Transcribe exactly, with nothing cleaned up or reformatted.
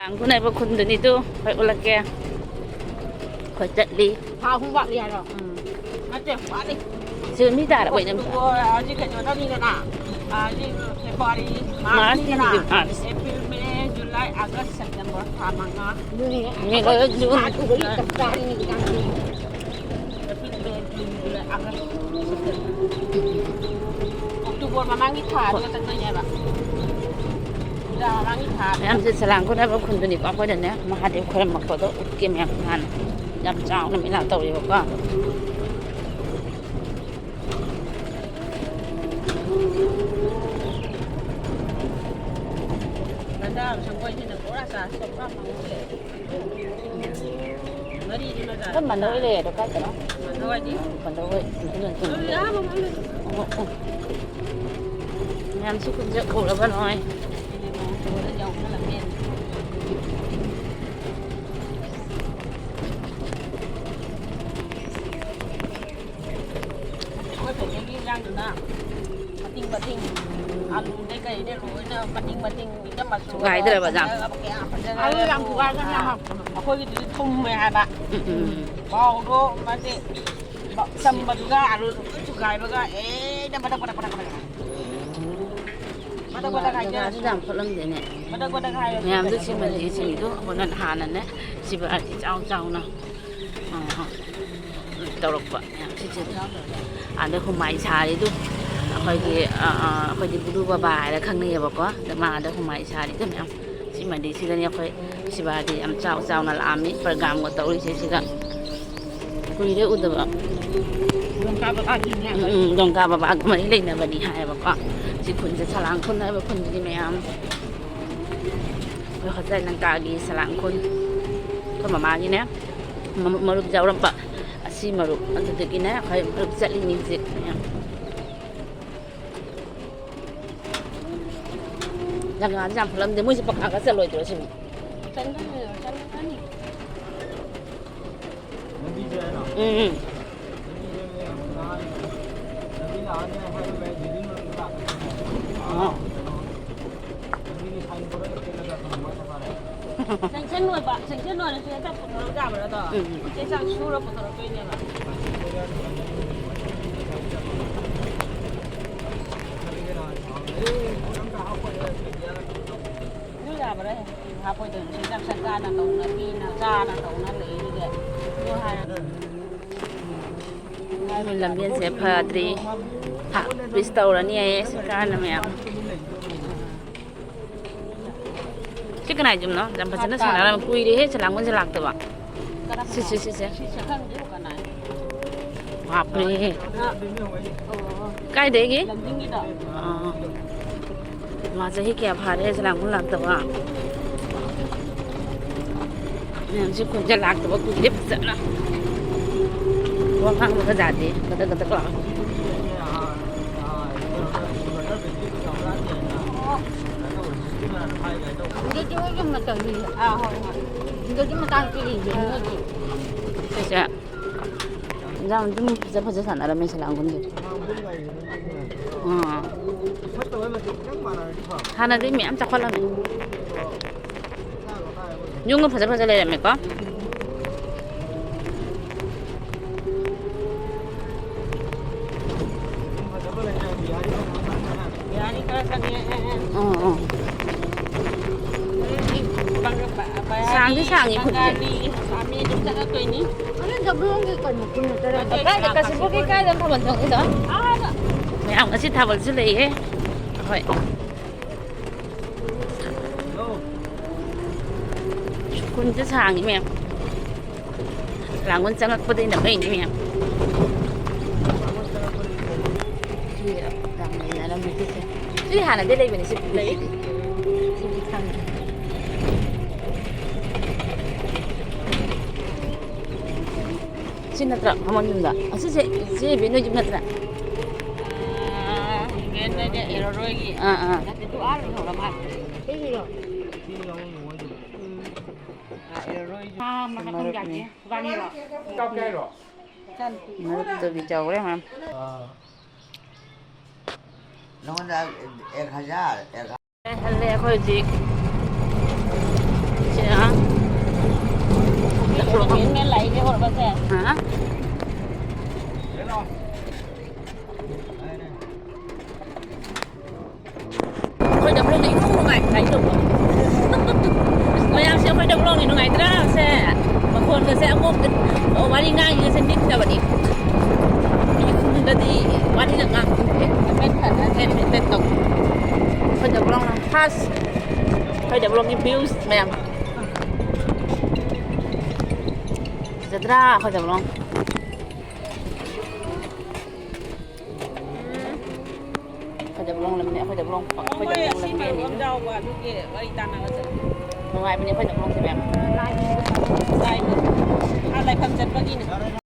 ꯂꯥꯡꯒꯨꯅꯕ ꯈꯨꯟꯗꯨꯅꯤꯗꯨ ꯑꯩꯈꯣꯏ ꯎꯠꯂꯛꯀꯦ꯫ ꯑꯩꯈꯣꯏ ꯆꯠꯂꯤ꯫ ꯊꯥ ꯑꯍꯨꯝ ꯋꯥꯠꯂꯤ ꯍꯥꯏꯔꯣ? ꯎꯝ꯫ ꯅꯠꯇꯦ, ꯋꯥꯠꯂꯤ꯫ ꯁꯤ ꯃꯤ ꯇꯥꯔꯕꯣ? ꯑꯣꯛꯇꯣꯕꯔ, ꯍꯧꯖꯤꯛ ꯀꯩꯅꯣ ꯇꯧꯅꯤꯗꯅ, ꯍꯧꯖꯤꯛ ꯐꯦꯕ꯭ꯔꯨꯋꯥꯔꯤ, ꯃꯥꯔꯆꯅꯤꯗꯅ, ꯃꯥꯔꯆꯅꯤ, ꯃꯥꯔꯆ꯫ ꯑꯦꯄ꯭ꯔꯤꯜ, ꯃꯦ, ꯖꯨꯂꯥꯏ, ꯑꯥꯒꯁ, ꯁꯦꯞꯇꯦꯝꯕꯔ ꯊꯥ ꯃꯉꯥ꯫ ꯑꯗꯨꯅꯦ꯫ ꯃꯦ ꯂꯣꯏꯔ ꯖꯨꯟ꯫ ꯊꯥ ꯇꯔꯨꯛ ꯆꯞ ꯆꯥꯔꯤꯅꯦ ꯍꯧꯖꯤꯛꯀꯥꯟꯁꯦ꯫ ꯑꯦꯄ꯭ꯔꯤꯜ, ꯃꯦ, ꯖꯨꯟ, ꯖꯨꯂꯥꯏ, ꯑꯥꯒꯁ, ꯁꯦꯞꯇꯦꯝꯕꯔ꯫ ꯑꯣꯛꯇꯣꯕꯔ ꯃꯃꯥꯡꯒꯤ ꯊꯥ ꯑꯗꯨꯒ ꯆꯪꯗꯣꯏꯅꯦꯕ꯫ ꯖꯨꯂꯥꯏ ꯃꯃꯥꯡꯒꯤ ꯊꯥ ꯑꯗꯨꯒ꯫ ꯃꯌꯥꯝꯁꯦ ꯁꯂꯥꯡ ꯀꯣꯠꯅꯕ ꯈꯨꯟꯗꯨꯅꯤꯀꯣ꯫ ꯑꯩꯈꯣꯏꯅꯅꯦ ꯃꯍꯥꯗꯦꯕ ꯈꯣꯏꯔꯝꯃꯛꯄꯗꯣ ꯎꯠꯀꯦ ꯃꯌꯥꯝ ꯍꯥꯟꯅ꯫ ꯌꯥꯝ ꯆꯥꯎꯅ ꯃꯦꯂꯥ ꯇꯧꯔꯤꯕꯀꯣ꯫ ꯗꯥꯗꯥ ꯁꯪꯒꯣꯏꯁꯤꯅ ꯄꯨꯔꯥ ꯆꯥꯔꯖ ꯇꯧ ꯄꯨꯔꯥ ꯃꯥꯡꯍꯜꯂꯦ꯫ ꯃꯔꯤꯗꯨꯅ ꯆꯥꯔꯖ ꯑꯩꯈꯣꯏ ꯃꯥꯟꯗ ꯍꯣꯏ ꯂꯩꯔꯦꯗꯣ ꯀꯥꯏꯗꯅꯣ? ꯃꯥꯟꯗ ꯍꯣꯏꯗꯤ? ꯃꯥꯟꯗ ꯍꯣꯏ, ꯑꯗꯨꯅ ꯆꯨꯝꯃꯤ꯫ ꯑꯗꯨꯗꯤ ꯑꯥ ꯃꯃꯥꯡꯗ꯫ ꯑꯣ, ꯑꯣ꯫ ꯃꯌꯥꯝꯁꯤ ꯀꯨꯝꯆꯠ ꯎꯔꯕ ꯅꯣꯏ? ꯑꯩꯈꯣꯏ ꯐꯦꯃꯤꯂꯤꯒꯤ ꯏꯟꯖꯥꯡꯗꯨꯅ ꯃꯇꯤꯡ ꯃꯇꯤꯡ, ꯑꯂꯨꯗꯩ ꯀꯩꯗꯩ ꯂꯣꯏꯅ ꯃꯇꯤꯡ ꯃꯇꯤꯡ, ꯃꯤꯆꯝ ꯃꯆꯨꯒ ꯊꯨꯒꯥꯏꯗ꯭ꯔꯕ ꯌꯥꯝ? ꯐꯖꯔꯒ ꯀꯌꯥ ꯐꯖꯔꯦ꯫ ꯑꯂꯨ ꯌꯥꯝ ꯊꯨꯒꯥꯏꯗꯅ ꯌꯥꯝ ꯍꯥꯎꯇꯕ꯫ ꯑꯩꯈꯣꯏꯒꯤꯗꯨꯗꯤ ꯊꯨꯝꯃꯦ ꯍꯥꯏꯕ꯫ ꯎꯝ, ꯎꯝ꯫ ꯊꯥꯎꯗꯣ ꯃꯥꯗꯤ ꯆꯝꯕꯗꯨꯒ ꯑꯂꯨꯗꯨꯒ ꯊꯨꯒꯥꯏꯕꯒ ꯍꯦꯛꯇ ꯕꯗꯛ ꯕꯗꯛ ꯕꯗꯛ ꯕꯗꯛ꯫ ꯕꯗꯛ ꯕꯗꯛ ꯍꯥꯏꯖꯔꯁꯨ꯫ ꯖꯒꯥꯁꯨ ꯌꯥꯝ ꯐꯠꯂꯝꯗꯦꯅꯦ꯫ ꯕꯗꯛ ꯕꯗꯛ ꯍꯥꯏꯔꯁꯨ ꯃꯌꯥꯝꯗꯨ ꯀꯩꯅꯣ ꯁꯤꯃꯗꯤ ꯇꯧꯋꯦ꯫ ꯁꯤꯡꯗꯣ ꯑꯩꯈꯣꯏꯅ ꯍꯥꯟꯅꯅꯦ ꯁꯤꯕ ꯏꯆꯥꯎ ꯆꯥꯎꯅ, ꯑ, ꯇꯧꯔꯛꯄ ꯃꯌꯥꯝ ꯁꯤꯁꯦ꯫ ꯑꯗ ꯍꯨꯃꯥꯏ ꯁꯥꯔꯤꯗꯨ ꯑꯩꯈꯣꯏꯒꯤ, ꯑ, ꯑ, ꯑꯩꯈꯣꯏꯗꯤ ꯕꯨꯗꯨ ꯕꯕꯥ ꯍꯥꯏꯔ ꯈꯪꯅꯩꯌꯦꯕꯀꯣ꯫ ꯑꯗ ꯃꯥ ꯑꯗ ꯍꯨꯃꯥꯏ ꯁꯥꯔꯤꯗꯨ ꯃꯌꯥꯝ ꯁꯤꯃꯗꯤ ꯁꯤꯗꯅꯤ ꯑꯩꯈꯣꯏ ꯁꯤꯕꯥꯗꯤ ꯌꯥꯝ ꯆꯥꯎ ꯆꯥꯎꯅ ꯂꯥꯛꯑꯝꯃꯤ ꯄ꯭ꯔꯣꯒ꯭ꯔꯥꯝꯒ ꯇꯧꯔꯤꯁꯦ ꯁꯤꯒ꯫ ꯀꯨꯏꯔꯦ ꯎꯗꯕ꯫ ꯂꯣꯡꯀꯥ ꯕꯕꯥꯒꯤꯅꯦ꯫ ꯎꯝ, ꯎꯝ, ꯂꯣꯡꯀꯥ ꯕꯕꯥꯒ ꯃꯔꯤ ꯂꯩꯅꯕꯅꯤ ꯍꯥꯏꯌꯦꯕꯀꯣ꯫ ꯁꯤ ꯈꯨꯟꯁꯦ ꯁꯂꯥꯡ ꯈꯨꯟ ꯍꯥꯏꯕ ꯈꯨꯟꯁꯤꯗꯤ ꯃꯌꯥꯝ꯫ ꯑꯩꯈꯣꯏ ꯍꯣꯁꯇꯦꯜ ꯂꯪꯀꯥꯒꯤ ꯁꯂꯥꯡ ꯈꯨꯟ꯫ ꯑꯩꯈꯣꯏ ꯃꯃꯥꯒꯤꯅꯦ ꯃ-, ꯃꯔꯨꯞ ꯌꯥꯎꯔꯝꯕ꯫ ꯑꯁꯤ ꯃꯔꯨꯞ ꯑꯗꯨꯗꯒꯤꯅꯦ ꯑꯩꯈꯣꯏ ꯃꯔꯨꯞ ꯆꯠꯂꯤꯅꯤ ꯍꯧꯖꯤꯛ ꯃꯌꯥꯝ꯫ ꯖꯒꯥꯁꯦ ꯌꯥꯝ ꯐꯠꯂꯝꯗꯦ꯫ ꯃꯣꯏꯁꯦ ꯄꯀꯥꯒ ꯆꯠꯂꯣꯏꯗ꯭ꯔꯣ ꯁꯤꯕꯨ? ꯆꯪꯒꯅꯤ, ꯆꯪꯒꯅꯤ꯫ ꯎꯝ, ꯎꯝ꯫ ꯑꯥ꯫ ꯁꯦꯡꯁꯟ ꯂꯣꯏꯕ, ꯁꯦꯡꯁꯟ ꯂꯣꯏꯔꯁꯨ ꯍꯦꯛꯇ ꯄꯨꯊꯣꯔꯛ ꯌꯥꯕ꯭ꯔꯥ ꯑꯗꯣ? ꯎꯝ꯫ ꯆꯦ ꯆꯥꯛ ꯁꯨꯔ ꯄꯨꯊꯣꯔꯛꯇꯣꯏꯅꯦꯕ꯫ ꯑꯗꯨ ꯌꯥꯕ꯭ꯔꯥ? ꯍꯥꯞꯄꯣꯏꯗꯣꯏꯅꯤ꯫ ꯆꯦ ꯆꯥꯛ ꯁꯔꯀꯥꯔꯅ ꯇꯧꯅ, ꯄꯤꯅ, ꯆꯥꯅ ꯇꯧꯅ ꯂꯩꯔꯤꯁꯦ꯫ ꯑꯗꯨ ꯍꯥꯏꯔꯒ ꯂꯝꯕꯦꯟꯁꯦ ꯐꯗ꯭ꯔꯤ꯫ ꯍꯥ, ꯄꯤꯁ ꯇꯧꯔꯅꯤ ꯍꯥꯏꯌꯦ ꯁꯔꯀꯥꯔꯅ ꯃꯌꯥꯝ꯫ ꯁꯤ ꯀꯅꯥꯏ ꯌꯨꯝꯅꯣ? ꯌꯥꯝ ꯐꯖꯅ ꯁꯥꯟꯅꯔꯝꯃꯦ꯫ ꯀꯨꯏꯔꯦꯍꯦ ꯁꯂꯥꯡꯕꯟꯁꯦ ꯂꯥꯛꯇꯕ꯫ ꯁꯤ, ꯁꯤ, ꯁꯤ, ꯁꯦ꯫ ꯁꯤ ꯁꯦ ꯈꯪꯗꯦ ꯀꯅꯥꯏ꯫ ꯕꯥꯞꯔꯦ꯫ ꯑꯥ, ꯑꯣ, ꯑꯣ꯫ ꯀꯥꯏꯗꯒꯤ? ꯂꯝꯖꯤꯡꯒꯤꯗꯣ꯫ ꯑꯥ꯫ ꯃꯥ ꯆꯍꯤ ꯀꯌꯥ ꯐꯥꯔꯦ ꯁꯂꯥꯡꯕꯟ ꯂꯥꯛꯇꯕ? ꯃꯌꯥꯝꯁꯦ ꯈꯨꯟꯗ ꯂꯥꯛꯇꯕ ꯀꯨꯏꯔꯦ ꯐꯖꯅ꯫ ꯋꯥ ꯉꯥꯡꯕꯒ ꯌꯥꯗꯦ꯫ ꯒꯗꯛ ꯒꯗꯛ ꯂꯥꯎꯔꯦ꯫ ꯍꯧꯖꯤꯛꯇꯤ ꯃꯣꯏꯒꯤ ꯃꯇꯝꯅꯤ꯫ ꯑꯥ, ꯍꯣꯏ, ꯍꯣꯏ꯫ ꯍꯧꯖꯤꯛꯇꯤ ꯃꯇꯥꯡ ꯆꯤꯜꯂꯤꯅꯦ ꯃꯣꯏꯗꯤ꯫ ꯁꯤꯁꯦ ꯏꯟꯖꯥꯡ ꯑꯗꯨꯝ ꯐꯖ ꯐꯖ ꯁꯥꯟꯅꯔꯝꯃꯦ ꯁꯂꯥꯡꯕꯟꯁꯦ꯫ ꯑꯥ꯫ ꯍꯥꯟꯅꯗꯤ ꯃꯌꯥꯝ ꯆꯥꯎꯈꯠꯂꯝꯃꯦ꯫ ꯌꯨꯝꯒ ꯐꯖ ꯐꯖ ꯂꯩꯔꯝꯃꯦꯀꯣ꯫ ꯕꯤꯍꯥꯔꯤ ꯈꯔ ꯆꯪꯉꯦ꯫ ꯑꯥ, ꯑꯥ꯫ ꯁꯥꯡꯗꯤ ꯁꯥꯡꯉꯤ ꯈꯨꯟꯁꯦ꯫ ꯕꯪꯒꯥꯂꯤ, ꯑꯁꯥꯃꯤ ꯑꯗꯨꯝ ꯆꯪꯉꯛꯇꯣꯏꯅꯤ꯫ ꯑꯗꯨ ꯗꯕ꯭ꯂꯣꯡꯒꯤ ꯀꯩꯅꯣ ꯄꯨꯟꯅ ꯆꯠꯂꯦ꯫ ꯀꯥꯏꯗ, ꯀꯥꯁꯤꯄꯨꯔꯒꯤ ꯀꯥꯏꯗ ꯊꯥꯕꯜ ꯆꯣꯡꯉꯤꯗꯣ? ꯑꯥꯗ꯫ ꯃꯌꯥꯝ ꯉꯁꯤ ꯊꯥꯕꯜꯁꯨ ꯂꯩꯌꯦ꯫ ꯍꯣꯏ꯫ ꯈꯨꯟꯁꯦ ꯁꯥꯡꯉꯤ ꯃꯌꯥꯝ꯫ ꯂꯥꯡꯒꯣꯜ ꯆꯪꯉꯛꯄꯗꯩꯅ ꯃꯩꯅꯤ ꯃꯌꯥꯝ꯫ ꯁꯤ ꯌꯥꯝ ꯂꯩꯅꯔꯝꯃꯤ ꯁꯤꯁꯦ꯫ ꯁꯤꯗꯤ ꯍꯥꯟꯅꯗꯩ ꯂꯩꯕꯅꯤ ꯁꯤ ꯄꯨꯈ꯭ꯔꯤꯁꯤꯗꯤ꯫ ꯁꯤꯗꯤ ꯈꯪꯉꯦ꯫ ꯁꯤ ꯅꯠꯇ꯭ꯔꯥ ꯃꯃꯥꯡ ꯌꯨꯝꯗ? ꯑꯁꯤꯁꯦ ꯏꯆꯦ ꯏꯕꯦꯟ ꯍꯣꯏ ꯌꯨꯝ ꯅꯠꯇ꯭ꯔꯥ? ꯑꯥ, ꯏꯕꯦꯟ ꯍꯣꯏꯒ ꯑꯦꯔꯣꯟ ꯍꯣꯏꯒꯤ꯫ ꯑꯥ, ꯑꯥ꯫ ꯅꯠꯇꯦ, ꯇꯨ ꯑꯥ ꯂꯩꯍꯧꯔ ꯃꯥꯜꯂꯦ꯫ ꯎꯝ꯫ ꯑꯥ, ꯃꯔꯨꯞꯅꯤ꯫ ꯏꯕꯥꯅꯤꯔꯣ? ꯃꯔꯨꯞꯇꯒꯤ ꯆꯥꯎꯔꯦ, ꯃꯌꯥꯝ꯫ ꯅꯉꯣꯟꯗ ꯑꯦꯛ ꯍꯖꯥꯔ, ꯑꯦꯛ ꯍꯜꯂꯦ ꯑꯩꯈꯣꯏ ꯍꯧꯖꯤꯛ꯫ ꯁꯦ, ꯑꯩꯈꯣꯏ ꯗꯕ꯭ꯂꯣꯡꯅ ꯏꯅꯨꯡ ꯅꯨꯡꯉꯥꯏ ꯀꯃꯥꯏꯅ ꯇꯧꯕ? ꯃꯌꯥꯝꯁꯦ ꯑꯩꯈꯣꯏ ꯗꯕ꯭ꯂꯣꯡꯅꯤ ꯅꯨꯡꯉꯥꯏꯇ꯭ꯔꯥ? ꯁꯦ ꯃꯈꯣꯟꯒꯁꯦ ꯑꯃꯨꯛ ꯋꯥꯔꯤ ꯉꯥꯡꯉꯤꯒꯁꯦ ꯅꯤꯛꯇꯕꯅꯤ꯫ ꯃꯤ ꯈꯨꯟꯗꯗꯤ ꯋꯥꯔꯤꯒ ꯉꯥꯡ ꯑꯩꯈꯣꯏ ꯗꯕ꯭ꯂꯣꯡꯅ ꯐꯥꯔꯁ꯫ ꯑꯩꯈꯣꯏ ꯗꯕ꯭ꯂꯣꯡꯒꯤ ꯚ꯭ꯌꯨꯁ ꯃꯌꯥꯝ꯫ ꯐꯖꯗ꯭ꯔꯥ ꯑꯩꯈꯣꯏ ꯗꯕ꯭ꯂꯣꯡ? ꯑꯩꯈꯣꯏ ꯗꯕ꯭ꯂꯣꯡ ꯂꯝꯅꯦ, ꯑꯩꯈꯣꯏ ꯗꯕ꯭ꯂꯣꯡ, ꯑꯩꯈꯣꯏ ꯃꯣꯏ ꯗꯕ꯭ꯂꯣꯡ ꯑꯁꯤ ꯂꯝꯕꯤ ꯃꯔꯨꯞ ꯑꯅꯤꯗꯣ꯫ ꯑꯃ ꯌꯥꯎꯕ ꯑꯗꯨꯒꯤ ꯋꯥꯔꯤ ꯇꯥꯟꯅꯕ ꯆꯠꯂꯤ꯫ ꯅꯨꯡꯉꯥꯏꯕꯅꯦ ꯑꯩꯈꯣꯏ ꯗꯕ꯭ꯂꯣꯡꯁꯦ ꯃꯌꯥꯝ꯫ ꯂꯥꯏꯕꯨ꯫ ꯑꯥ, ꯂꯥꯏꯐꯝ ꯆꯠꯄꯒꯤꯅꯦ꯫